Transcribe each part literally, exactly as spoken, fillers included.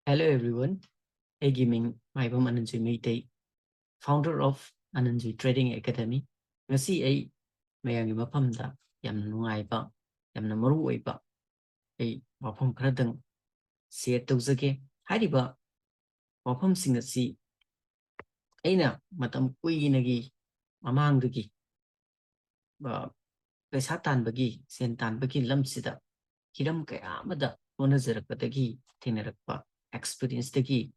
Hello everyone, ꯑꯩꯒꯤ ꯃꯤꯡ ꯃꯥꯏꯕꯝ ꯑꯅꯟꯖꯣꯏ Meitei, founder of ꯑꯅꯟꯖꯣꯏ Trading Academy꯫ ꯉꯁꯤ ꯑꯩ ꯃꯌꯥꯝꯒꯤ ꯃꯐꯝꯗ ꯌꯥꯝꯅ ꯅꯨꯡꯉꯥꯏꯕ, ꯌꯥꯝꯅ ꯃꯔꯨ ꯑꯣꯏꯕ ꯑꯩ ꯋꯥꯐꯝ ꯈꯔꯗꯪ share ꯇꯧꯖꯒꯦ꯫ ꯍꯥꯏꯔꯤꯕ ꯋꯥꯐꯝꯁꯤꯡ ꯑꯁꯤ ꯑꯩꯅ ꯃꯇꯝ ꯀꯨꯏꯅꯒꯤ ꯃꯃꯥꯡꯗꯒꯤ, ꯑ, ꯄꯩꯁꯥ ꯇꯥꯟꯕꯒꯤ, ꯁꯦꯟ ꯇꯥꯟꯕꯒꯤ ꯂꯝꯁꯤꯗ ꯍꯤꯔꯝ ꯀꯌꯥ ꯑꯃꯗ ꯍꯣꯠꯅꯖꯔꯛꯄꯗꯒꯤ ꯊꯦꯡꯅꯔꯛꯄ experienceꯇꯒꯤ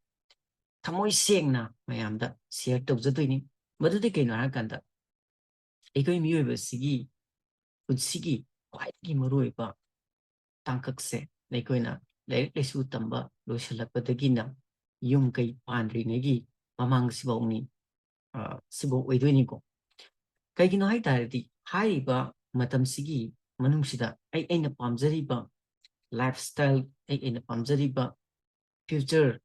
ꯊꯃꯣꯏ ꯁꯦꯡꯅ ꯃꯌꯥꯝꯗ share ꯇꯧꯖꯗꯣꯏꯅꯤ꯫ ꯃꯗꯨꯗꯤ ꯀꯩꯅꯣ ꯍꯥꯏꯔꯀꯥꯟꯗ, ꯑꯩꯈꯣꯏ ꯃꯤꯑꯣꯏꯕꯁꯤꯒꯤ ꯄꯨꯟꯁꯤꯒꯤ ꯈ꯭ꯋꯥꯏꯗꯒꯤ ꯃꯔꯨꯑꯣꯏꯕ ꯇꯥꯡꯀꯛꯁꯦ ꯑꯩꯈꯣꯏꯅ ꯂꯥꯏꯔꯤꯛ ꯂꯥꯏꯁꯨ ꯇꯝꯕ ꯂꯣꯏꯁꯤꯜꯂꯛꯄꯗꯒꯤꯅ ꯌꯨꯝ ꯀꯩ ꯄꯥꯟꯗ꯭ꯔꯤꯉꯩꯒꯤ ꯃꯃꯥꯡꯁꯤꯐꯧꯅꯤ, ꯑ, ꯁꯤꯐꯧ ꯑꯣꯏꯗꯣꯏꯅꯤꯀꯣ꯫ ꯀꯩꯒꯤꯅꯣ ꯍꯥꯏ ꯇꯥꯔꯗꯤ, ꯍꯥꯏꯔꯤꯕ ꯃꯇꯝꯁꯤꯒꯤ ꯃꯅꯨꯡꯁꯤꯗ ꯑꯩ ꯑꯩꯅ ꯄꯥꯝꯖꯔꯤꯕ lifestyle, ꯑꯩ ꯑꯩꯅ ꯄꯥꯝꯖꯔꯤꯕ future,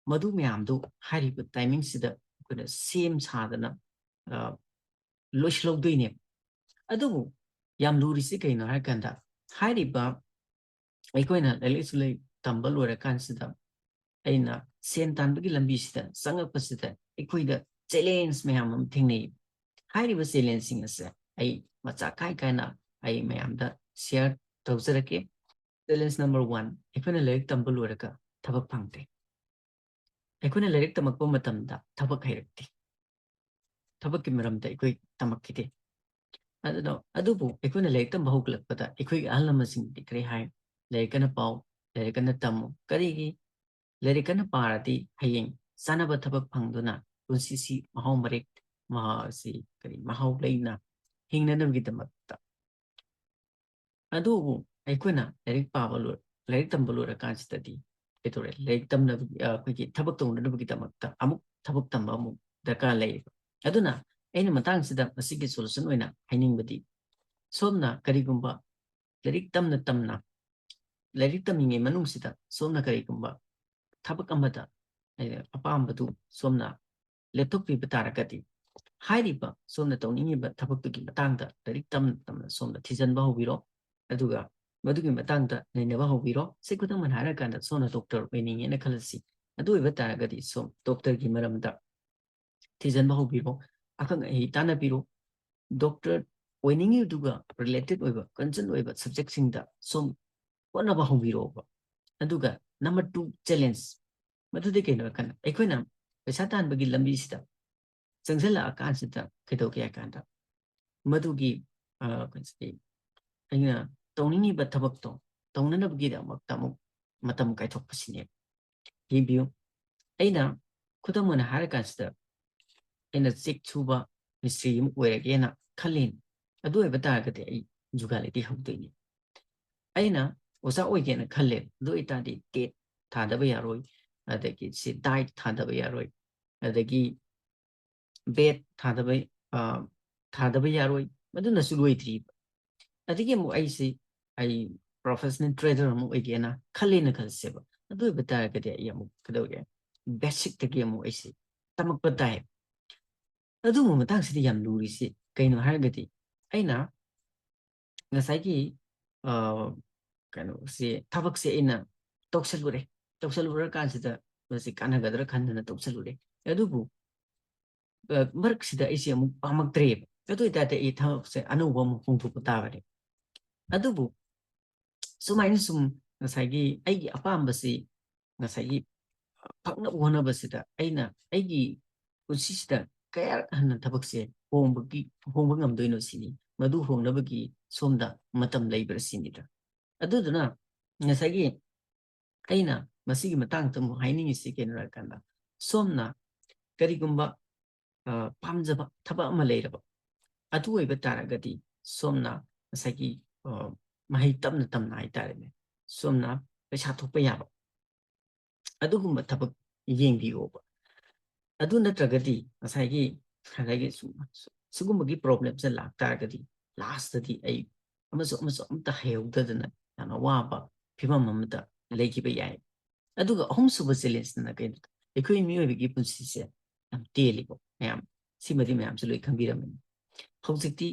ꯃꯗꯨ ꯃꯌꯥꯝꯗꯨ ꯍꯥꯏꯔꯤꯕ timingꯁꯤꯗ ꯑꯩꯈꯣꯏꯅ ꯁꯦꯝ ꯁꯥꯗꯅ, ꯑ, ꯂꯣꯏꯁꯤꯜꯍꯧꯗꯣꯏꯅꯦꯕ꯫ ꯑꯗꯨꯕꯨ ꯌꯥꯝ ꯂꯨꯔꯤꯁꯤ ꯀꯩꯅꯣ ꯍꯥꯏꯔꯀꯥꯟꯗ, ꯍꯥꯏꯔꯤꯕ ꯑꯩꯈꯣꯏꯅ ꯂꯥꯏꯔꯤꯛ ꯂꯥꯏꯁꯨ ꯂꯩ ꯇꯝꯕ ꯂꯣꯏꯔꯀꯥꯟꯁꯤꯗ ꯑꯩꯅ ꯁꯦꯟ ꯇꯥꯟꯕꯒꯤ ꯂꯝꯕꯤꯁꯤꯗ ꯆꯪꯉꯛꯄꯁꯤꯗ ꯑꯩꯈꯣꯏꯗ challenge ꯃꯌꯥꯝ ꯑꯃ ꯊꯦꯡꯅꯩ꯫ ꯍꯥꯏꯔꯤꯕ challengeꯁꯤꯡ ꯑꯁꯦ ꯑꯩ ꯃꯆꯥ ꯈꯥꯏ ꯈꯥꯏꯅ ꯑꯩ ꯃꯌꯥꯝꯗ share ꯇꯧꯖꯔꯛꯀꯦ꯫ Challenge number one, ꯑꯩꯈꯣꯏꯅ ꯂꯥꯏꯔꯤꯛ ꯇꯝꯕ ꯂꯣꯏꯔꯒ ꯊꯕꯛ ꯐꯪꯗꯦ꯫ ꯑꯩꯈꯣꯏꯅ ꯂꯥꯏꯔꯤꯛ ꯇꯝꯃꯛꯄ ꯃꯇꯝꯗ ꯊꯕꯛ ꯍꯩꯔꯛꯇꯦ꯫ ꯊꯕꯛꯀꯤ ꯃꯔꯝꯗ ꯑꯩꯈꯣꯏ ꯇꯝꯃꯛꯈꯤꯗꯦ꯫ ꯑꯗꯨꯅ, ꯑꯗꯨꯕꯨ ꯑꯩꯈꯣꯏꯅ ꯂꯥꯏꯔꯤꯛ ꯇꯝꯕ ꯍꯧꯒꯠꯂꯛꯄꯗ ꯑꯩꯈꯣꯏꯒꯤ ꯑꯍꯜ ꯂꯃꯟꯁꯤꯡꯗꯤ ꯀꯔꯤ ꯍꯥꯏ? "ꯂꯥꯏꯔꯤꯛ ꯀꯟꯅ ꯄꯥꯎ, ꯂꯥꯏꯔꯤꯛ ꯀꯟꯅ ꯇꯝꯃꯨ"꯫ ꯀꯔꯤꯒꯤ? ꯂꯥꯏꯔꯤꯛ ꯀꯟꯅ ꯄꯥꯔꯗꯤ ꯍꯌꯦꯡ ꯆꯥꯅꯕ ꯊꯕꯛ ꯐꯪꯗꯨꯅ ꯄꯨꯟꯁꯤꯁꯤ ꯃꯍꯥꯎ ꯃꯔꯦꯛ, ꯃꯍꯥ-, ꯁꯤ ꯀꯔꯤ, ꯃꯍꯥꯎ ꯂꯩꯅ ꯍꯤꯡꯅꯅꯕꯒꯤꯗꯃꯛꯇ꯫ ꯑꯗꯨꯕꯨ ꯑꯩꯈꯣꯏꯅ ꯂꯥꯏꯔꯤꯛ ꯄꯥꯕ ꯂꯣꯏ-, ꯂꯥꯏꯔꯤꯛ ꯇꯝꯕ ꯂꯣꯏꯔꯀꯥꯟꯁꯤꯗꯗꯤ ꯀꯩꯗꯧꯔꯦ? ꯂꯥꯏꯔꯤꯛ ꯇꯝꯅꯕꯒꯤ, ꯑ, ꯑꯩꯈꯣꯏꯒꯤ ꯊꯕꯛ ꯇꯧꯅꯅꯕꯒꯤꯗꯃꯛꯇ ꯑꯃꯨꯛ ꯊꯕꯛ ꯇꯝꯕ ꯑꯃꯨꯛ ꯗꯔꯀꯥꯔ ꯂꯩꯌꯦꯕ꯫ ꯑꯗꯨꯅ ꯑꯩꯅ ꯃꯇꯥꯡꯁꯤꯗ ꯃꯁꯤꯒꯤ solution ꯑꯣꯏꯅ ꯍꯥꯏꯅꯤꯡꯕꯗꯤ, ꯁꯣꯝꯅ ꯀꯔꯤꯒꯨꯝꯕ ꯂꯥꯏꯔꯤꯛ ꯇꯝꯅ ꯇꯝꯅ, ꯂꯥꯏꯔꯤꯛ ꯇꯝꯃꯤꯉꯩ ꯃꯅꯨꯡꯁꯤꯗ ꯁꯣꯝꯅ ꯀꯔꯤꯒꯨꯝꯕ ꯊꯕꯛ ꯑꯃꯗ, ꯑꯦ, ꯑꯄꯥꯝꯕꯗꯨ ꯁꯣꯝꯅ ꯂꯦꯞꯊꯣꯛꯄꯤꯕ ꯇꯥꯔꯒꯗꯤ, ꯍꯥꯏꯔꯤꯕ ꯁꯣꯝꯅ ꯇꯧꯅꯤꯡꯉꯤꯕ ꯊꯕꯛꯇꯨꯒꯤ ꯃꯇꯥꯡꯗ ꯂꯥꯏꯔꯤꯛ ꯇꯝꯅ ꯇꯝꯅ ꯁꯣꯝꯅ ꯊꯤꯖꯤꯟꯕ ꯍꯧꯕꯤꯔꯣ꯫ ꯑꯗꯨꯒ ꯃꯗꯨꯒꯤ ꯃꯇꯥꯡꯗ ꯅꯩꯅꯕ ꯍꯧꯕꯤꯔꯣ꯫ ꯁꯤ ꯈꯨꯗꯝ ꯑꯣꯏꯅ ꯍꯥꯏꯔꯀꯥꯟꯗ ꯁꯣꯝꯅ ꯗꯣꯛꯇꯔ ꯑꯣꯏꯅꯤꯡꯉꯦꯅ ꯈꯜꯂꯁꯤ꯫ ꯑꯗꯨ ꯑꯣꯏꯕ ꯇꯥꯔꯒꯗꯤ ꯁꯣꯝ ꯗꯣꯛꯇꯔꯒꯤ ꯃꯔꯝꯗ ꯊꯤꯖꯤꯟꯕ ꯍꯧꯕꯤꯔꯣ, ꯑꯈꯪ ꯑꯍꯩ ꯇꯥꯟꯅꯕꯤꯔꯣ꯫ ꯗꯣꯛꯇꯔ ꯑꯣꯏꯅꯤꯡꯉꯤꯗꯨꯒ ꯔꯤꯂꯦꯇꯦꯠ ꯑꯣꯏꯕ, ꯀꯟꯁꯔꯟ ꯑꯣꯏꯕ ꯁꯕꯖꯦꯛꯁꯤꯡꯗ ꯁꯣꯝ ꯍꯣꯠꯅꯕ ꯍꯧꯕꯤꯔꯛꯑꯣꯕ꯫ ꯑꯗꯨꯒ ꯅꯝꯕꯔ ꯇꯨ ꯆꯦꯂꯦꯟꯖ, ꯃꯗꯨꯗꯤ ꯀꯩꯅꯣ ꯍꯥꯏꯔꯀꯥꯟꯗ ꯑꯩꯈꯣꯏꯅ ꯄꯩꯁꯥ ꯇꯥꯟꯕꯒꯤ ꯂꯝꯕꯤꯁꯤꯗ ꯆꯪꯁꯤꯜꯂꯛꯑꯀꯥꯟꯁꯤꯗ ꯀꯩꯗꯧꯒꯦ ꯍꯥꯏ ꯀꯥꯟꯗ ꯃꯗꯨꯒꯤ, ꯑ, ꯀꯩꯅꯣꯁꯤ, ꯑꯩꯅ ꯇꯧꯅꯤꯡꯉꯤꯕ ꯊꯕꯛꯇꯣ ꯇꯧꯅꯅꯕꯒꯤꯗꯃꯛꯇ ꯑꯃꯨꯛ ꯃꯇꯝ ꯀꯥꯏꯊꯣꯛꯄꯁꯤꯅꯦꯕ꯫ ꯌꯦꯡꯕꯤꯌꯨ, ꯑꯩꯅ ꯈꯨꯗꯝ ꯑꯣꯏꯅ ꯍꯥꯏꯔꯀꯥꯟꯁꯤꯗ ꯑꯩꯅ ꯆꯦꯛ ꯁꯨꯕ ꯃꯤꯁꯇ꯭ꯔꯤ ꯑꯃ ꯑꯣꯏꯔꯒꯦꯅ ꯈꯜꯂꯤ꯫ ꯑꯗꯨ ꯑꯣꯏꯕ ꯇꯥꯔꯒꯗꯤ ꯑꯩ ꯖꯨꯒꯥꯂꯤꯗꯤ ꯍꯧꯗꯣꯏꯅꯤ꯫ ꯑꯩꯅ ꯑꯣꯖꯥ ꯑꯣꯏꯒꯦꯅ ꯈꯜꯂꯦ, ꯑꯗꯨ ꯑꯣꯏꯇꯥꯔꯗꯤ ꯇꯦꯠ ꯊꯥꯗꯕ ꯌꯥꯔꯣꯏ, ꯑꯗꯒꯤ ꯁꯤ ꯗꯥꯏꯠ ꯊꯥꯗꯕ ꯌꯥꯔꯣꯏ, ꯑꯗꯒꯤ ꯕꯦꯠ ꯊꯥꯗꯕ, ꯑ, ꯊꯥꯗꯕ ꯌꯥꯔꯣꯏ, ꯃꯗꯨꯅꯁꯨ ꯂꯣꯏꯗ꯭ꯔꯤꯕ꯫ ꯑꯗꯒꯤ ꯑꯃꯨꯛ ꯑꯩꯁꯤ, ꯑꯩ ꯄ꯭ꯔꯣꯐꯦꯁꯅꯦꯜ ꯇ꯭ꯔꯦꯗꯔ ꯑꯃ ꯑꯣꯏꯒꯦꯅ ꯈꯜꯂꯦꯅ ꯈꯜꯂꯁꯦꯕ꯫ ꯑꯗꯨ ꯑꯣꯏꯕ ꯇꯥꯔꯒꯗꯤ ꯑꯩ ꯑꯃꯨꯛ ꯀꯩꯗꯧꯒꯦ? ꯕꯦꯁꯤꯛꯇꯒꯤ ꯑꯃꯨꯛ ꯑꯩꯁꯤ ꯇꯝꯃꯛꯄ ꯇꯥꯏ꯫ ꯑꯗꯨꯒꯨꯝꯕ ꯃꯇꯥꯡꯁꯤꯗ ꯌꯥꯝ ꯂꯨꯔꯤꯁꯤ ꯀꯩꯅꯣ ꯍꯥꯏꯔꯒꯗꯤ, ꯑꯩꯅ ꯉꯁꯥꯏꯒꯤ, ꯑ, ꯀꯩꯅꯣꯁꯦ, ꯊꯕꯛꯁꯦ ꯑꯩꯅ ꯇꯧꯁꯜꯂꯨꯔꯦ꯫ ꯇꯧꯁꯜꯂꯨꯔꯀꯥꯟꯁꯤꯗ ꯃꯁꯤ ꯀꯥꯟꯅꯒꯗ꯭ꯔꯥ ꯈꯟꯗꯅ ꯇꯧꯁꯜꯂꯨꯔꯦ꯫ ꯑꯗꯨꯕꯨ, ꯑ, ꯃꯔꯛꯁꯤꯗ ꯑꯩꯁꯦ ꯑꯃꯨꯛ ꯄꯥꯝꯃꯛꯇ꯭ꯔꯦꯕ꯫ ꯑꯗꯨ ꯑꯣꯏꯇꯥꯔꯗꯤ ꯑꯩ ꯊꯕꯛꯁꯦ ꯑꯅꯧꯕ ꯑꯃꯨꯛ ꯍꯣꯡꯗꯣꯛꯄ ꯇꯥꯕꯅꯦ꯫ ꯑꯗꯨꯕꯨ, ꯁꯨꯃꯥꯏꯅ ꯁꯨꯝ ꯉꯁꯥꯏꯒꯤ ꯑꯩꯒꯤ ꯑꯄꯥꯝꯕꯁꯤ ꯉꯁꯥꯏꯒꯤ ꯐꯪꯅꯕ ꯍꯣꯠꯅꯕꯁꯤꯗ ꯑꯩꯅ ꯑꯩꯒꯤ ꯄꯨꯟꯁꯤꯁꯤꯗ ꯀꯌꯥꯔꯛ ꯍꯟꯅ ꯊꯕꯛꯁꯦ ꯍꯣꯡꯕꯒꯤ, ꯍꯣꯡꯕ ꯉꯝꯗꯣꯏꯅꯣ ꯁꯤꯅꯤ꯫ ꯃꯗꯨ ꯍꯣꯡꯅꯕꯒꯤ ꯁꯣꯝꯗ ꯃꯇꯝ ꯂꯩꯕ꯭ꯔꯥ ꯁꯤꯅꯤꯗ꯫ ꯑꯗꯨꯗꯨꯅ ꯉꯁꯥꯏꯒꯤ ꯑꯩꯅ ꯃꯁꯤꯒꯤ ꯃꯇꯥꯡꯗ ꯑꯃꯨꯛ ꯍꯥꯏꯅꯤꯡꯉꯤꯁꯤ ꯀꯩꯅꯣ ꯍꯥꯏꯔꯀꯥꯟꯗ, ꯁꯣꯝꯅ ꯀꯔꯤꯒꯨꯝꯕ, ꯑ, ꯄꯥꯝꯖꯕ ꯊꯕꯛ ꯑꯃ ꯂꯩꯔꯕ, ꯑꯗꯨ ꯑꯣꯏꯕ ꯇꯥꯔꯒꯗꯤ ꯁꯣꯝꯅ ꯉꯁꯥꯏꯒꯤ, ꯑ, ꯃꯍꯩ ꯇꯞꯅ ꯇꯞꯅ ꯍꯥꯏꯇꯥꯔꯦꯅꯦ, ꯁꯣꯝꯅ ꯄꯩꯁꯥ ꯊꯣꯛꯄ ꯌꯥꯕ ꯑꯗꯨꯒꯨꯝꯕ ꯊꯕꯛ ꯌꯦꯡꯕꯤꯌꯣꯕ꯫ ꯑꯗꯨ ꯅꯠꯇ꯭ꯔꯒꯗꯤ ꯉꯁꯥꯏꯒꯤ, ꯉꯁꯥꯏꯒꯤ ꯁꯨꯝ, ꯁꯨꯒꯨꯝꯕꯒꯤ ꯄ꯭ꯔꯣꯕ꯭ꯂꯦꯝꯁꯦ ꯂꯥꯛꯇꯥꯔꯒꯗꯤ ꯂꯥꯁꯇꯗꯤ ꯑꯩ ꯑꯃꯁꯨ ꯑꯃꯁꯨ ꯑꯝꯇ ꯍꯩꯍꯧꯗꯗꯅ ꯌꯥꯝꯅ ꯋꯥꯕ ꯐꯤꯕꯝ ꯑꯃꯗ ꯂꯩꯈꯤꯕ ꯌꯥꯏ꯫ ꯑꯗꯨꯒ ꯑꯍꯨꯝꯁꯨꯕ ꯆꯦꯂꯦꯟꯖꯇꯅ ꯀꯩꯅꯣ? ꯑꯩꯈꯣꯏ ꯃꯤꯑꯣꯏꯕꯒꯤ ꯄꯨꯟꯁꯤꯁꯦ ꯌꯥꯝ ꯇꯦꯜꯂꯤꯀꯣ ꯃꯌꯥꯝ꯫ ꯁꯤꯃꯗꯤ ꯃꯌꯥꯝꯁꯨ ꯂꯣꯏ ꯈꯪꯕꯤꯔꯝꯃꯅꯤ꯫ ꯍꯧꯖꯤꯛꯇꯤ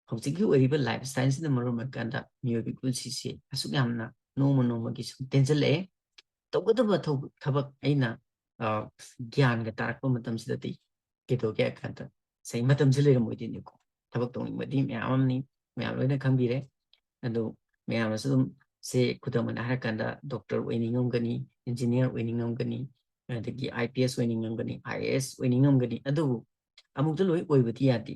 ꯍꯧꯖꯤꯛꯀꯤ ꯑꯣꯏꯔꯤꯕ ꯂꯥꯏꯐ ꯁ꯭ꯇꯥꯏꯜꯁꯤꯅ ꯃꯔꯝ ꯑꯣꯏꯔꯀꯥꯟꯗ ꯃꯤꯑꯣꯏꯕꯒꯤ ꯄꯨꯟꯁꯤꯁꯦ ꯑꯁꯨꯛ ꯌꯥꯝꯅ ꯅꯣꯡꯃ ꯅꯣꯡꯃꯒꯤ ꯁꯨꯝ ꯇꯦꯟꯁꯤꯜꯂꯛꯑꯦ꯫ ꯇꯧꯒꯗꯕ ꯊꯧ- ꯊꯕꯛ ꯑꯩꯅ, ꯑ, ꯒ꯭ꯌꯥꯟꯒ ꯇꯥꯔꯛꯄ ꯃꯇꯝꯁꯤꯗꯗꯤ ꯀꯩꯗꯧꯒꯦ ꯍꯥꯏ ꯀꯥꯟꯗ ꯉꯁꯥꯏ ꯃꯇꯝꯁꯦ ꯂꯩꯔꯝꯃꯣꯏꯗꯣꯏꯅꯤꯀꯣ꯫ ꯊꯕꯛ ꯇꯧꯅꯤꯡꯕꯗꯤ ꯃꯌꯥꯝ ꯑꯃꯅꯤ, ꯃꯌꯥꯝ ꯂꯣꯏꯅ ꯈꯪꯕꯤꯔꯦ꯫ ꯑꯗꯨ ꯃꯌꯥꯝꯅꯁꯨ ꯑꯗꯨꯝ, ꯁꯦ ꯈꯨꯗꯝ ꯑꯣꯏꯅ ꯍꯥꯏꯔꯀꯥꯟꯗ ꯗꯣꯛꯇꯔ ꯑꯣꯏꯅꯤꯡꯉꯝꯒꯅꯤ, ꯏꯟꯖꯤꯅꯤꯌꯥꯔ ꯑꯣꯏꯅꯤꯡꯉꯝꯒꯅꯤ, ꯑꯗꯒꯤ I P S ꯑꯣꯏꯅꯤꯡꯉꯝꯒꯅꯤ, I A S ꯑꯣꯏꯅꯤꯡꯉꯝꯒꯅꯤ꯫ ꯑꯗꯨꯕꯨ ꯑꯃꯨꯛꯇ ꯂꯣꯏ ꯑꯣꯏꯕꯗꯤ ꯌꯥꯗꯦ꯫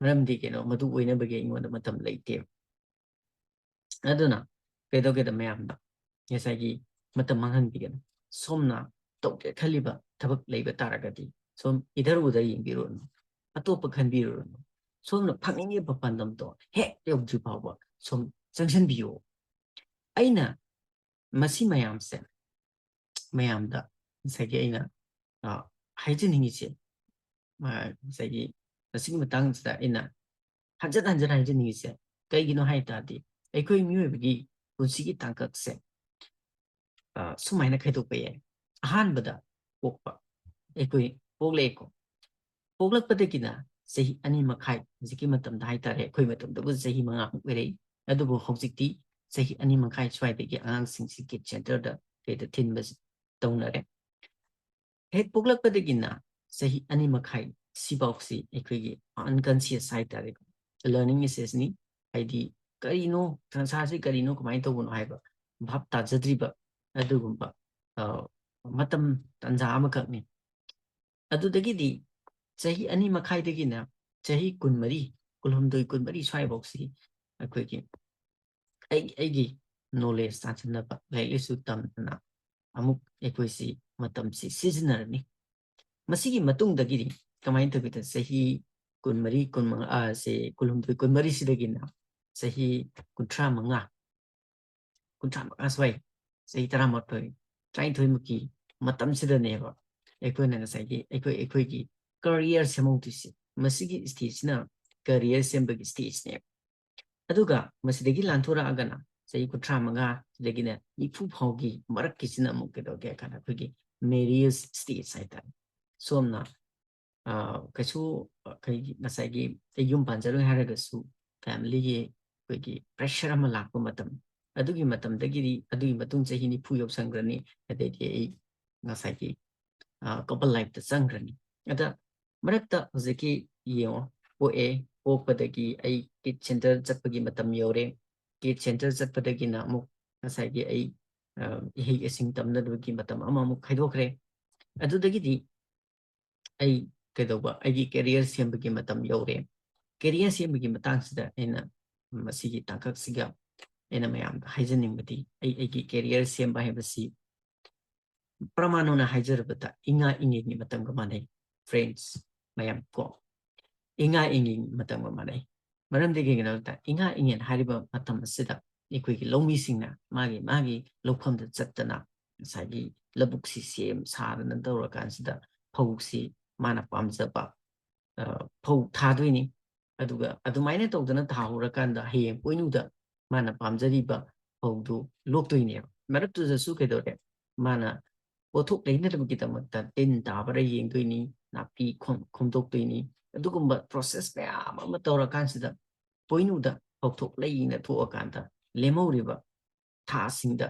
ꯃꯔꯝꯗꯤ ꯀꯩꯅꯣ, ꯃꯗꯨ ꯑꯣꯏꯅꯕꯒꯤ ꯑꯩꯉꯣꯟꯗ ꯃꯇꯝ ꯂꯩꯇꯦꯕ꯫ ꯑꯗꯨꯅ ꯀꯩꯗꯧꯒꯦꯗ ꯃꯌꯥꯝꯗ ꯉꯁꯥꯏꯒꯤ ꯃꯇꯝ ꯃꯥꯡꯍꯟꯕꯤꯒꯅꯨ꯫ ꯁꯣꯝꯅ ꯇꯧꯒꯦ ꯈꯜꯂꯤꯕ ꯊꯕꯛ ꯂꯩꯕ ꯇꯥꯔꯒꯗꯤ ꯁꯣꯝ ꯏꯙꯔ ꯎꯙꯔ ꯌꯦꯡꯕꯤꯔꯨꯔꯅꯨ, ꯑꯇꯣꯞꯄ ꯈꯟꯕꯤꯔꯨꯔꯅꯨ꯫ ꯁꯣꯝꯅ ꯐꯪꯅꯤꯡꯉꯤꯕ ꯄꯥꯟꯗꯝꯗꯣ ꯍꯦꯛ ꯌꯧꯗ꯭ꯔꯤ ꯐꯥꯎꯕ ꯁꯣꯝ ꯆꯪꯁꯤꯟꯕꯤꯌꯨ꯫ ꯑꯩꯅ ꯃꯁꯤ ꯃꯌꯥꯝꯁꯦ ꯃꯌꯥꯝꯗ ꯉꯁꯥꯏꯒꯤ ꯑꯩꯅ, ꯑ, ꯍꯥꯏꯖꯅꯤꯡꯉꯤꯁꯦ, ꯑ, ꯉꯁꯥꯏꯒꯤ ꯃꯁꯤꯒꯤ ꯃꯇꯥꯡꯁꯤꯗ ꯑꯩꯅ ꯍꯟꯖꯟ ꯍꯟꯖꯟ ꯍꯥꯏꯖꯅꯤꯡꯉꯤꯁꯦ ꯀꯩꯒꯤꯅꯣ ꯍꯥꯏ ꯇꯥꯔꯗꯤ, ꯑꯩꯈꯣꯏ ꯃꯤꯑꯣꯏꯕꯒꯤ ꯄꯨꯟꯁꯤꯒꯤ ꯇꯥꯡꯀꯛꯁꯦ, ꯑ, ꯁꯨꯃꯥꯏꯅ ꯈꯥꯏꯗꯣꯛꯄ ꯌꯥꯏ꯫ ꯑꯍꯥꯟꯕꯗ ꯄꯣꯛꯄ, ꯑꯩꯈꯣꯏ ꯄꯣꯛꯂꯛꯑꯦꯀꯣ꯫ ꯄꯣꯛꯂꯛꯄꯗꯒꯤꯅ ꯆꯍꯤ ꯑꯅꯤ ꯃꯈꯥꯏ, ꯍꯧꯖꯤꯛꯀꯤ ꯃꯇꯝꯗ ꯍꯥꯏꯇꯥꯔꯦ, ꯑꯩꯈꯣꯏ ꯃꯇꯝꯗꯕꯨ ꯆꯍꯤ ꯃꯉꯥꯃꯨꯛ ꯑꯣꯏꯔꯛꯏ꯫ ꯑꯗꯨꯕꯨ ꯍꯧꯖꯤꯛꯇꯤ ꯆꯍꯤ ꯑꯅꯤ ꯃꯈꯥꯏ ꯁ꯭ꯋꯥꯏꯗꯒꯤ ꯑꯉꯥꯡꯁꯤꯡꯁꯤ ꯀꯤꯠ ꯁꯦꯟꯇꯔꯗ ꯀꯩꯗ ꯊꯤꯟꯕ ꯇꯧꯅꯔꯦ꯫ ꯍꯦꯛ ꯄꯣꯛꯂꯛꯄꯗꯒꯤꯅ ꯆꯍꯤ ꯑꯅꯤ ꯃꯈꯥꯏ ꯁꯤꯐꯥꯎꯁꯤ ꯑꯩꯈꯣꯏꯒꯤ unconscious ꯍꯥꯏꯇꯥꯔꯦꯀꯣ, learning stageꯅꯤ꯫ ꯍꯥꯏꯗꯤ ꯀꯔꯤꯅꯣ, ꯁꯪꯁꯥꯔꯁꯤ ꯀꯔꯤꯅꯣ, ꯀꯃꯥꯏꯅ ꯇꯧꯕꯅꯣ ꯍꯥꯏꯕ ꯚꯥꯞ ꯇꯥꯖꯗ꯭ꯔꯤꯕ ꯑꯗꯨꯒꯨꯝꯕ, ꯑ, ꯃꯇꯝ ꯇꯥꯟꯖꯥ ꯑꯃꯈꯛꯅꯤ꯫ ꯑꯗꯨꯗꯒꯤꯗꯤ ꯆꯍꯤ ꯑꯅꯤ ꯃꯈꯥꯏꯗꯒꯤꯅ ꯆꯍꯤ ꯀꯨꯟꯃꯔꯤ, ꯀꯨꯟꯍꯨꯝꯗꯣꯏ, ꯀꯨꯟꯃꯔꯤ ꯁ꯭ꯋꯥꯏꯐꯥꯎꯁꯤ ꯑꯩꯈꯣꯏꯒꯤ ꯑꯩ, ꯑꯩꯒꯤ ꯅꯣꯂꯦꯖ ꯇꯥꯟꯁꯤꯟꯅꯕ, ꯂꯥꯏꯔꯤꯛ ꯂꯥꯏꯁꯨ ꯇꯝꯗꯅ ꯑꯃꯨꯛ ꯑꯩꯈꯣꯏꯁꯤ ꯃꯇꯝꯁꯤ ꯁꯤꯖꯤꯟꯅꯔꯅꯤ꯫ ꯃꯁꯤꯒꯤ ꯃꯇꯨꯡꯗꯒꯤꯗꯤ ꯀꯃꯥꯏꯅ ꯇꯧꯒꯦꯗ, ꯆꯍꯤ ꯀꯨꯟꯃꯔꯤ, ꯀꯨꯟꯃꯉꯥ, ꯑ, ꯁꯦ, ꯀꯨꯟꯍꯨꯝꯗꯣꯏ, ꯀꯨꯟꯃꯔꯤꯁꯤꯗꯒꯤꯅ ꯆꯍꯤ ꯀꯨꯟꯊ꯭ꯔꯥ ꯃꯉꯥ, ꯀꯨꯟꯊ꯭ꯔꯥ ꯃꯉꯥ ꯁ꯭ꯋꯥꯏ, ꯆꯍꯤ ꯇꯔꯥꯃꯥꯊꯣꯏ, ꯇꯔꯥꯅꯤꯊꯣꯏꯃꯨꯛꯀꯤ ꯃꯇꯝꯁꯤꯗꯅꯦꯕ ꯑꯩꯈꯣꯏꯅ ꯉꯁꯥꯏꯒꯤ ꯑꯩꯈꯣꯏ, ꯑꯩꯈꯣꯏꯒꯤ ꯀꯔꯤꯌꯔ ꯁꯦꯝꯍꯧꯗꯣꯏꯁꯦ꯫ ꯃꯁꯤꯒꯤ ꯁ꯭ꯇꯦꯖꯁꯤꯅ ꯀꯔꯤꯌꯔ ꯁꯦꯝꯕꯒꯤ ꯁ꯭ꯇꯦꯖꯅꯦꯕ꯫ ꯑꯗꯨꯒ ꯃꯁꯤꯗꯒꯤ ꯂꯥꯟꯊꯣꯔꯛꯑꯒꯅ ꯆꯍꯤ ꯀꯨꯟꯊ꯭ꯔꯥ ꯃꯉꯥ ꯁꯤꯗꯒꯤꯅ ꯅꯤꯐꯨ ꯐꯥꯎꯒꯤ ꯃꯔꯛꯀꯤꯁꯤꯅ ꯑꯃꯨꯛ ꯀꯩꯗꯧꯒꯦ ꯍꯥꯏ ꯀꯥꯟꯗ ꯑꯩꯈꯣꯏꯒꯤ ꯃꯦꯔꯤꯌꯦꯖ ꯁ꯭ꯇꯦꯖ ꯍꯥꯏꯇꯥꯔꯦ꯫ ꯁꯣꯝꯅ, ꯑ, ꯀꯩꯁꯨ, ꯑ, ꯀꯩ-, ꯉꯁꯥꯏꯒꯤ ꯑꯩ ꯌꯨꯝ ꯄꯥꯟꯖꯔꯣꯏ ꯍꯥꯏꯔꯒꯁꯨ ꯐꯦꯃꯤꯂꯤꯒꯤ ꯑꯩꯈꯣꯏꯒꯤ ꯄ꯭ꯔꯦꯁꯔ ꯑꯃ ꯂꯥꯛꯄ ꯃꯇꯝ, ꯑꯗꯨꯒꯤ ꯃꯇꯝꯗꯒꯤꯗꯤ, ꯑꯗꯨꯒꯤ ꯃꯇꯨꯡ ꯆꯍꯤ ꯅꯤꯐꯨ ꯌꯧꯁꯟꯈ꯭ꯔꯅꯤ, ꯑꯗꯩꯗꯤ ꯑꯩ ꯉꯁꯥꯏꯒꯤ ꯀꯄꯜ ꯂꯥꯏꯐꯇ ꯆꯪꯈ꯭ꯔꯅꯤ꯫ ꯑꯗ ꯃꯔꯛꯇ ꯍꯧꯖꯤꯛꯀꯤ ꯌꯦꯡꯉꯣ, ꯄꯣꯛꯑꯦ, ꯄꯣꯛꯄꯗꯒꯤ ꯑꯩ ꯀꯤꯠ ꯁꯦꯟꯇꯔ ꯆꯠꯄꯒꯤ ꯃꯇꯝ ꯌꯧꯔꯦ꯫ ꯀꯤꯠ ꯁꯦꯟꯇꯔ ꯆꯠꯄꯗꯒꯤꯅ ꯑꯃꯨꯛ ꯉꯁꯥꯏꯒꯤ ꯑꯩ ꯏꯍꯩ ꯏꯁꯤꯡ ꯇꯝꯅꯕꯒꯤ ꯃꯇꯝ ꯑꯃꯃꯨꯛ ꯈꯥꯏꯗꯣꯛꯈ꯭ꯔꯦ꯫ ꯑꯗꯨꯗꯒꯤꯗꯤ ꯑꯩ ꯀꯩꯗꯧꯕ, ꯑꯩꯒꯤ ꯀꯦꯔꯤꯌꯔ ꯁꯦꯝꯕꯒꯤ ꯃꯇꯝ ꯌꯧꯔꯦ꯫ ꯀꯦꯔꯤꯌꯔ ꯁꯦꯝꯕꯒꯤ ꯃꯇꯥꯡꯁꯤꯗ ꯑꯩꯅ ꯃꯁꯤꯒꯤ ꯇꯥꯡꯀꯛꯁꯤꯒ ꯑꯩꯅ ꯃꯌꯥꯝꯗ ꯍꯥꯏꯖꯅꯤꯡꯕꯗꯤ, ꯑꯩ ꯑꯩꯒꯤ ꯀꯦꯔꯤꯌꯔ ꯁꯦꯝꯕ ꯍꯥꯏꯕꯁꯤ ꯄ꯭ꯔꯃꯥꯟ ꯑꯣꯏꯅ ꯍꯥꯏꯖꯔꯕꯗ ꯏꯉꯥ ꯏꯉꯦꯟꯒꯤ ꯃꯇꯝꯒ ꯃꯥꯟꯅꯩ꯫ ꯐ꯭ꯔꯦꯟꯁ ꯃꯌꯥꯝ ꯀꯣ, ꯏꯉꯥ ꯏꯉꯦꯟꯒꯤ ꯃꯇꯝꯒ ꯃꯥꯟꯅꯩ꯫ ꯃꯔꯝꯗꯤ ꯀꯩꯒꯤꯅꯣ ꯍꯥꯏꯕꯗ ꯏꯉꯥ ꯏꯉꯦꯟ ꯍꯥꯏꯔꯤꯕ ꯃꯇꯝ ꯑꯁꯤꯗ ꯑꯩꯈꯣꯏꯒꯤ ꯂꯧꯃꯤꯁꯤꯡꯅ ꯃꯥꯒꯤ ꯃꯥꯒꯤ ꯂꯧꯐꯝꯗ ꯆꯠꯇꯅ ꯉꯁꯥꯏꯒꯤ ꯂꯧꯕꯨꯛꯁꯤ ꯁꯦꯝ ꯁꯥꯗꯅ ꯇꯧꯔꯀꯥꯟꯁꯤꯗ ꯐꯧꯁꯤ ꯃꯥꯅ ꯄꯥꯝꯖꯕ ꯐꯧ ꯊꯥꯗꯣꯏꯅꯤ꯫ ꯑꯗꯨꯒ ꯑꯗꯨꯃꯥꯏꯅ ꯇꯧꯗꯅ ꯊꯥꯍꯧꯔꯀꯥꯟꯗ ꯍꯌꯦꯡ ꯄꯣꯏꯅꯨꯗ ꯃꯥꯅ ꯄꯥꯝꯖꯔꯤꯕ ꯐꯧꯗꯨ ꯂꯣꯛꯇꯣꯏꯅꯦꯕ꯫ ꯃꯔꯛꯇꯨꯗꯁꯨ ꯀꯩꯗꯧꯔꯦ? ꯃꯥꯅ ꯄꯣꯠꯊꯣꯛ ꯂꯩꯅꯅꯕꯒꯤꯗꯃꯛꯇ ꯇꯤꯟ ꯇꯥꯕ꯭ꯔꯥ ꯌꯦꯡꯗꯣꯏꯅꯤ, ꯅꯥꯄꯤ ꯈꯣꯝꯗꯣꯛꯇꯣꯏꯅꯤ꯫ ꯑꯗꯨꯒꯨꯝꯕ ꯄ꯭ꯔꯣꯁꯦꯁ ꯃꯌꯥꯝ ꯑꯃ ꯇꯧꯔꯀꯥꯟꯁꯤꯗ ꯄꯣꯏꯅꯨꯗ ꯐꯧꯊꯣꯛ ꯂꯩꯅ ꯊꯣꯛꯑꯀꯥꯟꯗ ꯂꯦꯝꯍꯧꯔꯤꯕ ꯊꯥꯁꯤꯡꯗ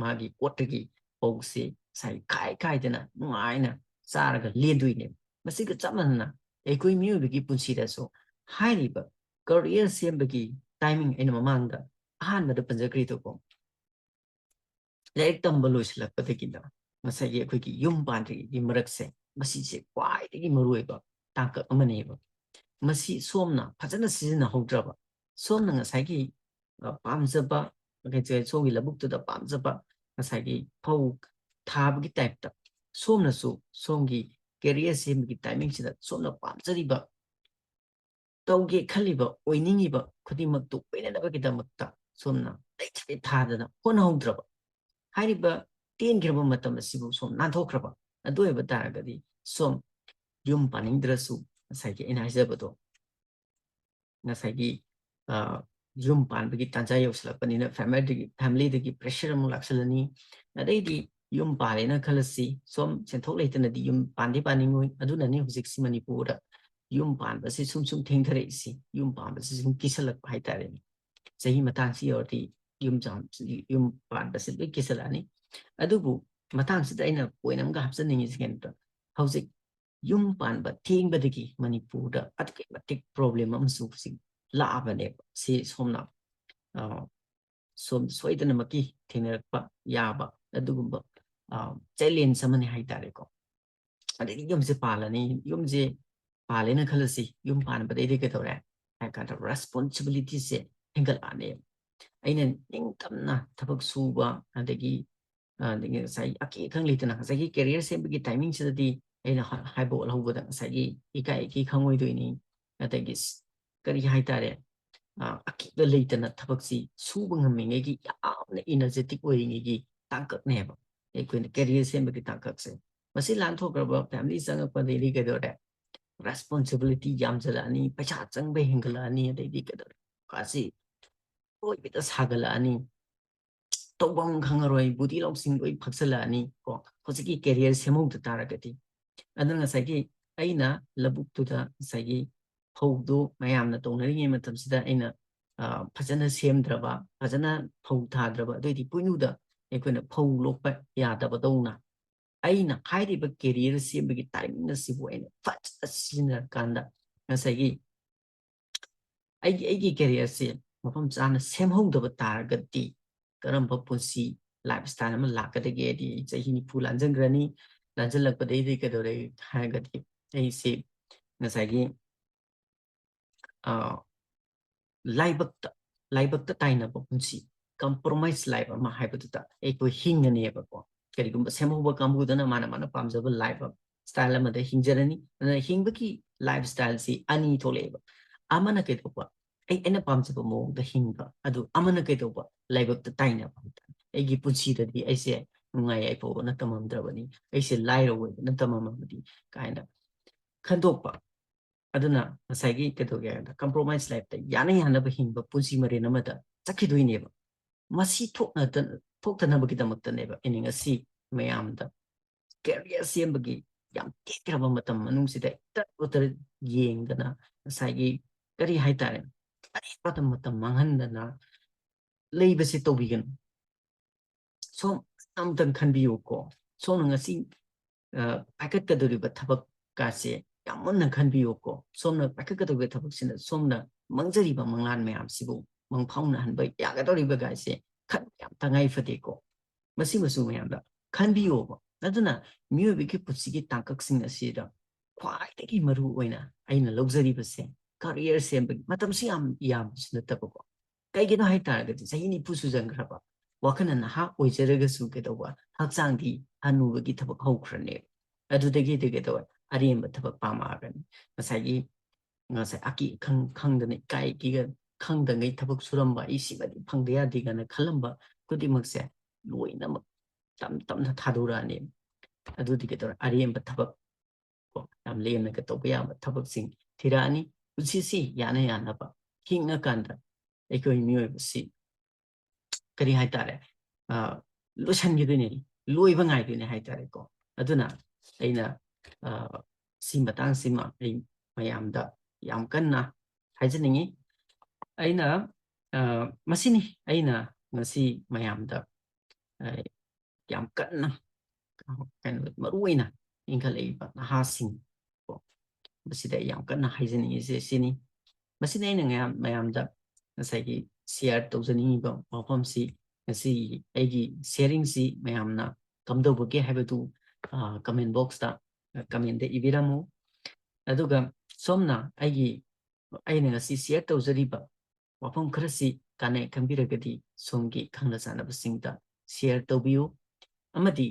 ꯃꯥꯒꯤ ꯀꯣꯠꯇꯒꯤ ꯐꯧꯁꯤ ꯉꯁꯥꯏ ꯈꯥꯏ ꯈꯥꯏꯗꯅ ꯅꯨꯡꯉꯥꯏꯅ ꯆꯥꯔꯒ ꯂꯦꯟꯗꯣꯏꯅꯦꯕ꯫ ꯃꯁꯤꯒ ꯆꯞ ꯃꯥꯟꯅꯅ ꯑꯩꯈꯣꯏ ꯃꯤꯑꯣꯏꯕꯒꯤ ꯄꯨꯟꯁꯤꯗꯁꯨ ꯍꯥꯏꯔꯤꯕ ꯀꯔꯤꯌꯔ ꯁꯦꯝꯕꯒꯤ ꯇꯥꯏꯃꯤꯡ ꯑꯩꯅ ꯃꯃꯥꯡꯗ ꯑꯍꯥꯟꯕꯗ ꯄꯟꯖꯈ꯭ꯔꯤꯗꯨꯀꯣ, ꯂꯥꯏꯔꯤꯛ ꯇꯝꯕ ꯂꯣꯏꯁꯤꯜꯂꯛꯄꯗꯒꯤꯅ ꯉꯁꯥꯏꯒꯤ ꯑꯩꯈꯣꯏꯒꯤ ꯌꯨꯝ ꯄꯥꯟꯗ꯭ꯔꯤꯉꯩꯒꯤ ꯃꯔꯛꯁꯦ, ꯃꯁꯤꯁꯦ ꯈ꯭ꯋꯥꯏꯗꯒꯤ ꯃꯔꯨꯑꯣꯏꯕ ꯇꯥꯡꯀꯛ ꯑꯃꯅꯦꯕ꯫ ꯃꯁꯤ ꯁꯣꯝꯅ ꯐꯖꯅ ꯁꯤꯖꯤꯟꯅꯍꯧꯗ꯭ꯔꯕ, ꯁꯣꯝꯅ ꯉꯁꯥꯏꯒꯤ ꯄꯥꯝꯖꯕ, ꯁꯣꯝꯒꯤ ꯂꯧꯕꯨꯛꯇꯨꯗ ꯄꯥꯝꯖꯕ ꯉꯁꯥꯏꯒꯤ ꯐꯧ ꯊꯥꯕꯒꯤ ꯇꯥꯏꯞꯇ ꯁꯣꯝꯅꯁꯨ ꯁꯣꯝꯒꯤ ꯀꯦꯔꯤꯌꯔ ꯁꯦꯝꯕꯒꯤ ꯇꯥꯏꯃꯤꯡꯁꯤꯗ ꯁꯣꯝꯅ ꯄꯥꯝꯖꯔꯤꯕ, ꯇꯧꯒꯦ ꯈꯜꯂꯤꯕ, ꯑꯣꯏꯅꯤꯡꯉꯤꯕ ꯈꯨꯗꯤꯡꯃꯛꯇꯨ ꯑꯣꯏꯅꯅꯕꯒꯤꯗꯃꯛꯇ ꯁꯣꯝꯅ ꯂꯩꯊꯤꯕ ꯊꯥꯗꯅ ꯍꯣꯠꯅꯍꯧꯗ꯭ꯔꯕ, ꯍꯥꯏꯔꯤꯕ ꯇꯦꯟꯈ꯭ꯔꯕ ꯃꯇꯝ ꯑꯁꯤꯕꯨ ꯁꯣꯝ ꯅꯥꯟꯊꯣꯛꯈ꯭ꯔꯕ, ꯑꯗꯨ ꯑꯣꯏꯕ ꯇꯥꯔꯒꯗꯤ ꯁꯣꯝ ꯌꯨꯝ ꯄꯥꯅꯤꯡꯗ꯭ꯔꯁꯨ ꯉꯁꯥꯏꯒꯤ ꯑꯩꯅ ꯍꯥꯏꯖꯕꯗꯣ, ꯉꯁꯥꯏꯒꯤ ꯌꯨꯝ ꯄꯥꯟꯕꯒꯤ ꯇꯥꯟꯖꯥ ꯌꯧꯁꯤꯜꯂꯛꯄꯅꯤꯅ ꯐꯦꯃꯤꯂꯤꯗꯒꯤ, ꯐꯦꯃꯤꯂꯤꯗꯒꯤ ꯄ꯭ꯔꯦꯁꯔ ꯑꯃꯨꯛ ꯂꯥꯛꯁꯤꯜꯂꯅꯤ꯫ ꯑꯗꯩꯗꯤ ꯌꯨꯝ ꯄꯥꯜꯂꯦꯅ ꯈꯜꯂꯁꯤ, ꯁꯣꯝ ꯁꯦꯟꯊꯣꯛ ꯂꯩꯇꯅꯗꯤ ꯌꯨꯝ ꯄꯥꯟꯗꯤ ꯄꯥꯅꯤꯡꯉꯣꯏ꯫ ꯑꯗꯨꯅꯅꯤ ꯍꯧꯖꯤꯛꯁꯤ ꯃꯅꯤꯄꯨꯔꯗ ꯌꯨꯝ ꯄꯥꯟꯕꯁꯤ ꯁꯨꯝ ꯁꯨꯝ ꯊꯦꯡꯊꯔꯛꯏꯁꯤ, ꯌꯨꯝ ꯄꯥꯟꯕꯁꯤ ꯁꯨꯝ ꯀꯤꯁꯜꯂꯛꯄ ꯍꯥꯏꯇꯥꯔꯦꯅꯦ꯫ ꯆꯍꯤ ꯃꯇꯥꯡꯁꯤ ꯌꯧꯔꯗꯤ ꯌꯨꯝ ꯆꯥꯝ-, ꯌꯨꯝ ꯄꯥꯟꯕꯁꯤ ꯂꯣꯏ ꯀꯤꯁꯜꯂꯛꯑꯅꯤ꯫ ꯑꯗꯨꯕꯨ ꯃꯇꯥꯡꯁꯤꯗ ꯑꯩꯅ point ꯑꯃꯒ ꯍꯥꯞꯆꯅꯤꯡꯉꯤꯁꯤ ꯀꯩꯅꯣꯗ, ꯍꯧꯖꯤꯛ ꯌꯨꯝ ꯄꯥꯟꯕ ꯊꯦꯡꯕꯗꯒꯤ ꯃꯅꯤꯄꯨꯔꯗ ꯑꯗꯨꯛꯀꯤ ꯃꯇꯤꯛ problem ꯑꯃꯁꯨ ꯍꯧꯖꯤꯛ ꯂꯥꯛꯑꯕꯅꯦꯕ꯫ ꯁꯤ ꯁꯣꯝꯅ, ꯑ, ꯁꯣꯝ ꯁꯣꯏꯗꯅꯃꯛꯀꯤ ꯊꯦꯡꯅꯔꯛꯄ ꯌꯥꯕ ꯑꯗꯨꯒꯨꯝꯕ, ꯑ, challenge ꯑꯃꯅꯤ ꯍꯥꯏꯇꯥꯔꯦꯀꯣ꯫ ꯑꯗꯒꯤ ꯌꯨꯝꯁꯦ ꯄꯥꯜꯂꯅꯤ, ꯌꯨꯝꯁꯦ ꯄꯥꯜꯂꯦꯅ ꯈꯜꯂꯁꯤ, ꯌꯨꯝ ꯄꯥꯟꯕꯗꯩꯗꯤ ꯀꯩꯗꯧꯔꯦ ꯍꯥꯏ ꯀꯥꯟꯗ responsibilityꯁꯦ ꯍꯦꯟꯒꯠꯂꯛꯑꯅꯦꯕ꯫ ꯑꯩꯅ ꯅꯤꯡꯇꯝꯅ ꯊꯕꯛ ꯁꯨꯕ, ꯑꯗꯒꯤ, ꯑꯗꯒꯤ ꯉꯁꯥꯏ ꯑꯀꯤ ꯑꯈꯪ ꯂꯩꯇꯅ ꯉꯁꯥꯏꯒꯤ career ꯁꯦꯝꯕꯒꯤ timingꯁꯤꯗꯗꯤ ꯑꯩꯅ ꯍꯥ-, ꯍꯥꯏꯕ ꯍꯧꯕꯗ ꯉꯁꯥꯏꯒꯤ ꯏꯀꯥꯏ ꯏꯀꯤ ꯈꯪꯉꯣꯏꯗꯣꯏꯅꯤ, ꯑꯗꯒꯤ ꯁ-, ꯀꯔꯤ ꯍꯥꯏꯇꯥꯔꯦ, ꯑ, ꯑꯀꯤꯕ ꯂꯩꯇꯅ ꯊꯕꯛꯁꯤ ꯁꯨꯕ ꯉꯝꯃꯤꯉꯩꯒꯤ ꯌꯥꯝꯅ energetic ꯑꯣꯏꯔꯤꯉꯩꯒꯤ ꯇꯥꯡꯀꯛꯅꯦꯕ ꯑꯩꯈꯣꯏꯅ career ꯁꯦꯝꯕꯒꯤ ꯇꯥꯡꯀꯛꯁꯦ꯫ ꯃꯁꯤ ꯂꯥꯟꯊꯣꯛꯈ꯭ꯔꯕ, family ꯆꯪꯉꯛꯄꯗꯩꯗꯤ ꯀꯩꯗꯧꯔꯦ? Responsibility ꯌꯥꯝꯁꯤꯜꯂꯛꯑꯅꯤ, ꯄꯩꯁꯥ ꯆꯪꯕ ꯍꯦꯟꯒꯠꯂꯛꯑꯅꯤ, ꯑꯗꯩꯗꯤ ꯀꯩꯗꯧꯔꯦ? ꯀꯥꯁꯤ ꯂꯣꯏꯕꯗ ꯁꯥꯒꯠꯂꯛꯑꯅꯤ, ꯇꯧꯐꯝ ꯈꯪꯉꯔꯣꯏ, body ꯂꯧꯁꯤꯡ ꯂꯣꯏ ꯐꯛꯆꯜꯂꯛꯑꯅꯤ ꯀꯣ, ꯍꯧꯖꯤꯛꯀꯤ career ꯁꯦꯝꯍꯧꯗ ꯇꯥꯔꯒꯗꯤ꯫ ꯑꯗꯨꯅ ꯉꯁꯥꯏꯒꯤ ꯑꯩꯅ ꯂꯧꯕꯨꯛꯇꯨꯗ ꯉꯁꯥꯏꯒꯤ ꯐꯧꯗꯨ ꯃꯌꯥꯝꯅ ꯇꯧꯅꯔꯤꯉꯩ ꯃꯇꯝꯁꯤꯗ ꯑꯩꯅ, ꯑ, ꯐꯖꯅ ꯁꯦꯝꯗ꯭ꯔꯕ, ꯐꯖꯅ ꯐꯧ ꯊꯥꯗ꯭ꯔꯕ, ꯑꯗꯨꯑꯣꯏꯗꯤ ꯄꯣꯏꯅꯨꯗ ꯑꯩꯈꯣꯏꯅ ꯐꯧ ꯂꯣꯛꯄ ꯌꯥꯗꯕꯗꯧꯅ, ꯑꯩꯅ ꯍꯥꯏꯔꯤꯕ career ꯁꯦꯝꯕꯒꯤ timing ꯑꯁꯤꯕꯨ ꯑꯩꯅ ꯐꯖꯅ ꯁꯤꯖꯤꯟꯅꯔꯀꯥꯟꯗ ꯉꯁꯥꯏꯒꯤ ꯑꯩꯒꯤ, ꯑꯩꯒꯤ careerꯁꯦ ꯃꯐꯝ ꯆꯥꯅ ꯁꯦꯝꯍꯧꯗꯕ ꯇꯥꯔꯒꯗꯤ ꯀꯔꯝꯕ ꯄꯨꯟꯁꯤ lifestyle ꯑꯃ ꯂꯥꯛꯀꯗꯒꯦ? ꯍꯥꯏꯗꯤ ꯑꯩ ꯆꯍꯤ ꯅꯤꯐꯨ ꯂꯥꯟꯖꯟꯈ꯭ꯔꯅꯤ, ꯂꯥꯟꯖꯜꯂꯛꯄꯗꯩꯗꯤ ꯀꯩꯗꯧꯔꯦ ꯍꯥꯏꯔꯒꯗꯤ ꯑꯩꯁꯦ ꯉꯁꯥꯏꯒꯤ, ꯑ, ꯂꯥꯏꯕꯛꯇ, ꯂꯥꯏꯕꯛꯇ ꯇꯥꯏꯅꯕ ꯄꯨꯟꯁꯤ, compromise life ꯑꯃ ꯍꯥꯏꯕꯗꯨꯗ ꯑꯩꯈꯣꯏ ꯍꯤꯡꯉꯅꯦꯕꯀꯣ꯫ ꯀꯔꯤꯒꯨꯝꯕ ꯁꯦꯝꯍꯧꯕ ꯀꯥꯡꯕꯨꯗꯨꯅ ꯃꯥꯅ, ꯃꯥꯅ ꯄꯥꯝꯖꯕ life ꯑꯃ, style ꯑꯃꯗ ꯍꯤꯡꯖꯔꯅꯤ꯫ ꯑꯗꯨꯅ ꯍꯤꯡꯕꯒꯤ lifestyleꯁꯤ ꯑꯅꯤ ꯊꯣꯛꯂꯛꯑꯦꯕ꯫ ꯑꯃꯅ ꯀꯩꯗꯧꯕ? ꯑꯩ, ꯑꯩꯅ ꯄꯥꯝꯖꯕ ꯃꯑꯣꯡꯗ ꯍꯤꯡꯕ꯫ ꯑꯗꯨ ꯑꯃꯅ ꯀꯩꯗꯧꯕ? ꯂꯥꯏꯕꯛꯇ ꯇꯥꯏꯅꯕ ꯍꯥꯏꯇꯥꯔꯦ꯫ ꯑꯩꯒꯤ ꯄꯨꯟꯁꯤꯗꯗꯤ ꯑꯩꯁꯦ ꯅꯨꯡꯉꯥꯏ ꯌꯥꯏꯐꯧꯕꯅ ꯇꯝꯃꯝꯗ꯭ꯔꯕꯅꯤ, ꯑꯩꯁꯦ ꯂꯥꯏꯔ ꯑꯣꯏꯕꯅ ꯇꯝꯃꯝꯃꯕꯅꯤ ꯀꯥꯏꯅ ꯈꯟꯗꯣꯛꯄ꯫ ꯑꯗꯨꯅ ꯉꯁꯥꯏꯒꯤ ꯀꯩꯗꯧꯒꯦ ꯍꯥꯏꯕꯗ, compromise lifeꯇ ꯌꯥꯅ ꯌꯥꯅꯕ ꯍꯤꯡꯕ ꯄꯨꯟꯁꯤ ꯃꯔꯦꯟ ꯑꯃꯗ ꯆꯠꯈꯤꯗꯣꯏꯅꯦꯕ꯫ ꯃꯁꯤ ꯊꯣꯛꯅ-, ꯊꯣꯛꯇꯅꯕꯒꯤꯗꯃꯛꯇꯅꯦꯕ ꯑꯩꯅ ꯉꯁꯤ ꯃꯌꯥꯝꯗ career ꯁꯦꯝꯕꯒꯤ ꯌꯥꯝ ꯇꯦꯟꯈ꯭ꯔꯕ ꯃꯇꯝ ꯃꯅꯨꯡꯁꯤꯗ ꯇꯔꯨꯛ ꯇꯔꯨꯛ ꯌꯦꯡꯗꯅ ꯉꯁꯥꯏꯒꯤ ꯀꯔꯤ ꯍꯥꯏꯇꯥꯔꯦ, ꯑꯔꯦꯝꯕꯗ ꯃꯇꯝ ꯃꯥꯡꯍꯟꯗꯅ ꯂꯩꯕꯁꯦ ꯇꯧꯕꯤꯒꯅꯨ꯫ ꯁꯣꯝ ꯑꯝꯇꯪ ꯈꯟꯕꯤꯌꯨꯀꯣ꯫ ꯁꯣꯝꯅ ꯉꯁꯤ, ꯑ, ꯄꯥꯏꯈꯠꯀꯗꯧꯔꯤꯕ ꯊꯕꯛꯀꯥꯁꯦ ꯌꯥꯝ ꯃꯨꯟꯅ ꯈꯟꯕꯤꯌꯨꯀꯣ꯫ ꯁꯣꯝꯅ ꯄꯥꯏꯈꯠꯀꯗꯧꯔꯤꯕ ꯊꯕꯛꯁꯤꯅ ꯁꯣꯝꯅ ꯃꯪꯖꯔꯤꯕ ꯃꯪꯂꯥꯟ ꯃꯌꯥꯝꯁꯤꯕꯨ ꯃꯪꯐꯥꯎꯅꯍꯟꯕ ꯌꯥꯒꯗꯧꯔꯤꯕ ꯒꯥꯏꯁꯦ ꯈꯟꯕ ꯌꯥꯝ ꯇꯉꯥꯏ ꯐꯗꯦꯀꯣ꯫ ꯃꯁꯤꯃꯁꯨ ꯃꯌꯥꯝꯗ ꯈꯟꯕꯤꯌꯣꯕ꯫ ꯑꯗꯨꯅ ꯃꯤꯑꯣꯏꯕꯒꯤ ꯄꯨꯟꯁꯤꯒꯤ ꯇꯥꯡꯀꯛꯁꯤꯡ ꯑꯁꯤꯗ ꯈ꯭ꯋꯥꯏꯗꯒꯤ ꯃꯔꯨ ꯑꯣꯏꯅ ꯑꯩꯅ ꯂꯧꯖꯔꯤꯕꯁꯦ career ꯁꯦꯝꯕꯒꯤ ꯃꯇꯝꯁꯨ ꯌꯥꯝ ꯌꯥꯝꯕꯁꯨ ꯅꯠꯇꯕꯀꯣ꯫ ꯀꯩꯒꯤꯅꯣ ꯍꯥꯏ ꯇꯥꯔꯒꯗꯤ ꯆꯍꯤ ꯅꯤꯐꯨ ꯁꯨꯖꯟꯈ꯭ꯔꯕ ꯋꯥꯈꯜꯅ ꯅꯍꯥ ꯑꯣꯏꯖꯔꯒꯁꯨ ꯀꯩꯗꯧꯕ, ꯍꯛꯆꯥꯡꯗꯤ ꯍꯅꯨꯕꯒꯤ ꯊꯕꯛ ꯍꯧꯈ꯭ꯔꯅꯦꯕ꯫ ꯑꯗꯨꯗꯒꯤꯗꯤ ꯀꯩꯗꯧꯕ, ꯑꯔꯦꯝꯕ ꯊꯕꯛ ꯄꯥꯝꯃꯛꯑꯒꯅꯤ꯫ ꯉꯁꯥꯏꯒꯤ, ꯉꯁꯥꯏ ꯑꯀꯤ ꯑꯈꯪ ꯈꯪꯗꯅ ꯏꯀꯥꯏ ꯀꯤꯒ ꯈꯪꯗꯉꯩ ꯊꯕꯛ ꯁꯨꯔꯝꯕ, ꯑꯩ ꯁꯤꯃꯗꯤ ꯐꯪꯗ ꯌꯥꯗꯦ ꯀꯥꯏꯅ ꯈꯜꯂꯝꯕ ꯈꯨꯗꯤꯡꯃꯛꯁꯦ ꯂꯣꯏꯅꯃꯛ ꯇꯞ ꯇꯞꯅ ꯊꯥꯗꯣꯔꯛꯑꯅꯤ꯫ ꯑꯗꯨꯗꯤ ꯀꯩꯗꯧꯔꯦ, ꯑꯔꯦꯝꯕ ꯊꯕꯛ ꯀꯣ, ꯌꯥꯝ ꯂꯦꯝꯅꯒ ꯇꯧꯕ ꯌꯥꯕ ꯊꯕꯛꯁꯤꯡ ꯊꯤꯔꯛꯑꯅꯤ꯫ ꯄꯨꯟꯁꯤꯁꯤ ꯌꯥꯅ ꯌꯥꯅꯕ ꯍꯤꯡꯉꯀꯥꯟꯗ ꯑꯩꯈꯣꯏ ꯃꯤꯑꯣꯏꯕꯁꯤ ꯀꯔꯤ ꯍꯥꯏꯇꯥꯔꯦ, ꯑ, ꯂꯣꯏꯁꯤꯟꯈꯤꯗꯣꯏꯅꯦ, ꯂꯣꯏꯕ ꯉꯥꯏꯗꯣꯏꯅꯦ ꯍꯥꯏꯇꯥꯔꯦꯀꯣ꯫ ꯑꯗꯨꯅ ꯑꯩꯅ, ꯑ, ꯁꯤ ꯃꯇꯥꯡꯁꯤꯃ ꯑꯩ ꯃꯌꯥꯝꯗ ꯌꯥꯝ ꯀꯟꯅ ꯍꯥꯏꯖꯅꯤꯡꯉꯤ꯫ ꯑꯩꯅ, ꯑ, ꯃꯁꯤꯅꯤ ꯑꯩꯅ ꯉꯁꯤ ꯃꯌꯥꯝꯗ, ꯑ, ꯌꯥꯝ ꯀꯟꯅ, ꯀꯩꯅꯣ, ꯃꯔꯨ ꯑꯣꯏꯅ ꯏꯟꯈꯠꯂꯛꯏꯕ ꯅꯍꯥꯁꯤꯡ ꯀꯣ, ꯃꯁꯤꯗ ꯑꯩ ꯌꯥꯝ ꯀꯟꯅ ꯍꯥꯏꯖꯅꯤꯡꯉꯤꯁꯦ ꯁꯤꯅꯤ꯫ ꯃꯁꯤꯅ ꯑꯩꯅ ꯃꯌꯥꯝ, ꯃꯌꯥꯝꯗ ꯉꯁꯥꯏꯒꯤ share ꯇꯧꯖꯅꯤꯡꯉꯤꯕ ꯋꯥꯐꯝꯁꯤ, ꯉꯁꯤ ꯑꯩꯒꯤ sharing ꯁꯤ ꯃꯌꯥꯝꯅ ꯀꯝꯗꯧꯕꯒꯦ ꯍꯥꯏꯕꯗꯨ, ꯑ, comment box ꯇ, ꯑ, comment ꯇ ꯏꯕꯤꯔꯝꯃꯨ꯫ ꯑꯗꯨꯒ ꯁꯣꯝꯅ ꯑꯩꯒꯤ, ꯑꯩꯅ ꯉꯁꯤ share ꯇꯧꯖꯔꯤꯕ ꯋꯥꯐꯝ ꯈꯔꯁꯤ ꯀꯥꯟꯅꯩ ꯈꯟꯕꯤꯔꯒꯗꯤ ꯁꯣꯝꯒꯤ ꯈꯪꯅ ꯆꯥꯟꯅꯕꯁꯤꯡꯗ share ꯇꯧꯕꯤꯌꯨ꯫ ꯑꯃꯗꯤ,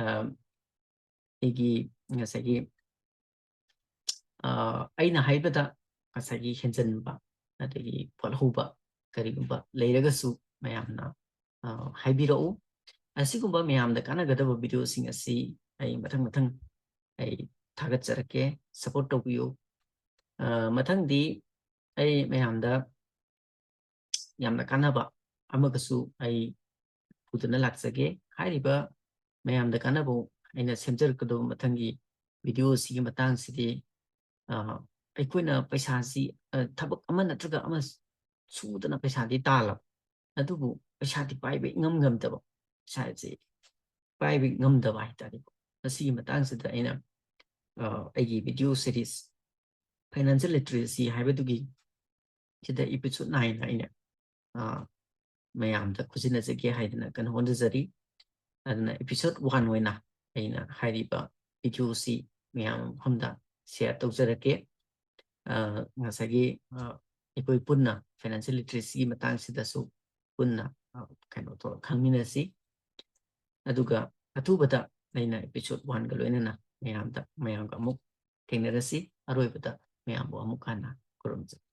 ꯑ, ꯑꯩꯒꯤ ꯉꯁꯥꯏꯒꯤ, ꯑ, ꯑꯩꯅ ꯍꯥꯏꯕꯗ ꯉꯁꯥꯏꯒꯤ ꯍꯦꯟꯖꯟꯕ ꯑꯗꯒꯤ ꯐꯠꯍꯧꯕ ꯀꯔꯤꯒꯨꯝꯕ ꯂꯩꯔꯒꯁꯨ ꯃꯌꯥꯝꯅ, ꯑ, ꯍꯥꯏꯕꯤꯔꯛꯎ꯫ ꯑꯁꯤꯒꯨꯝꯕ ꯃꯌꯥꯝꯗ ꯀꯥꯟꯅꯒꯗꯕ video ꯁꯤꯡ ꯑꯁꯤ ꯑꯩ ꯃꯊꯪ ꯃꯊꯪ ꯑꯩ ꯊꯥꯒꯠꯆꯔꯛꯀꯦ꯫ Support ꯇꯧꯕꯤꯌꯨ꯫ ꯑ, ꯃꯊꯪꯗꯤ ꯑꯩ ꯃꯌꯥꯝꯗ ꯌꯥꯝꯅ ꯀꯥꯟꯅꯕ ꯑꯃꯒꯁꯨ ꯑꯩ ꯄꯨꯗꯨꯅ ꯂꯥꯛꯆꯒꯦ꯫ ꯍꯥꯏꯔꯤꯕ ꯃꯌꯥꯝꯗ ꯀꯥꯟꯅꯕ ꯑꯩꯅ ꯁꯦꯝꯖꯔꯛꯀꯗꯕ ꯃꯊꯪꯒꯤ video ꯑꯁꯤꯒꯤ ꯃꯇꯥꯡꯁꯤꯗꯤ, ꯑ, ꯑꯩꯈꯣꯏꯅ ꯄꯩꯁꯥꯁꯤ, ꯑ, ꯊꯕꯛ ꯑꯃ ꯅꯠꯇ꯭ꯔꯒ ꯑꯃ ꯁꯨꯗꯅ ꯄꯩꯁꯥꯗꯤ ꯇꯥꯜꯂꯕ, ꯑꯗꯨꯕꯨ ꯄꯩꯁꯥꯗꯤ ꯄꯥꯏꯕ ꯏꯉꯝ ꯉꯝꯗꯕ, ꯄꯩꯁꯥꯁꯤ ꯄꯥꯏꯕ ꯉꯝꯗꯕ ꯍꯥꯏꯇꯥꯔꯦꯀꯣ꯫ ꯃꯁꯤꯒꯤ ꯃꯇꯥꯡꯁꯤꯗ ꯑꯩꯅ, ꯑ, ꯑꯩꯒꯤ video series Financial Literacy ꯍꯥꯏꯕꯗꯨꯒꯤ ꯁꯤꯗ episode nine ꯑꯩꯅ, ꯑ, ꯃꯌꯥꯝꯗ ꯈꯨꯠꯁꯤꯟꯅꯖꯒꯦ ꯍꯥꯏꯗꯅ ꯀꯟꯅ ꯍꯣꯠꯅꯖꯔꯤ꯫ ꯑꯗꯨꯅ episode one ꯑꯣꯏꯅ ꯑꯩꯅ ꯍꯥꯏꯔꯤꯕ videoꯁꯤ ꯃꯌꯥꯝ ꯃꯐꯝꯗ share ꯇꯧꯖꯔꯛꯀꯦ꯫ ꯑ, ꯉꯁꯥꯏꯒꯤ, ꯑ, ꯑꯩꯈꯣꯏ ꯄꯨꯟꯅ financial literacyꯒꯤ ꯃꯇꯥꯡꯁꯤꯗꯁꯨ ꯄꯨꯟꯅ, ꯑ, ꯀꯩꯅꯣ ꯇꯧꯔ ꯈꯪꯃꯤꯟꯅꯁꯤ꯫ ꯑꯗꯨꯒ ꯑꯊꯨꯕꯗ ꯑꯩꯅ episode oneꯒ ꯂꯣꯏꯅꯅ ꯃꯌꯥꯝꯗ, ꯃꯌꯥꯝꯒ ꯑꯃꯨꯛ ꯊꯦꯡꯅꯔꯁꯤ꯫ ꯑꯔꯣꯏꯕꯗ ꯃꯌꯥꯝꯕꯨ ꯑꯃꯨꯛ ꯍꯟꯅ ꯈꯨꯔꯨꯝꯖꯔꯤ꯫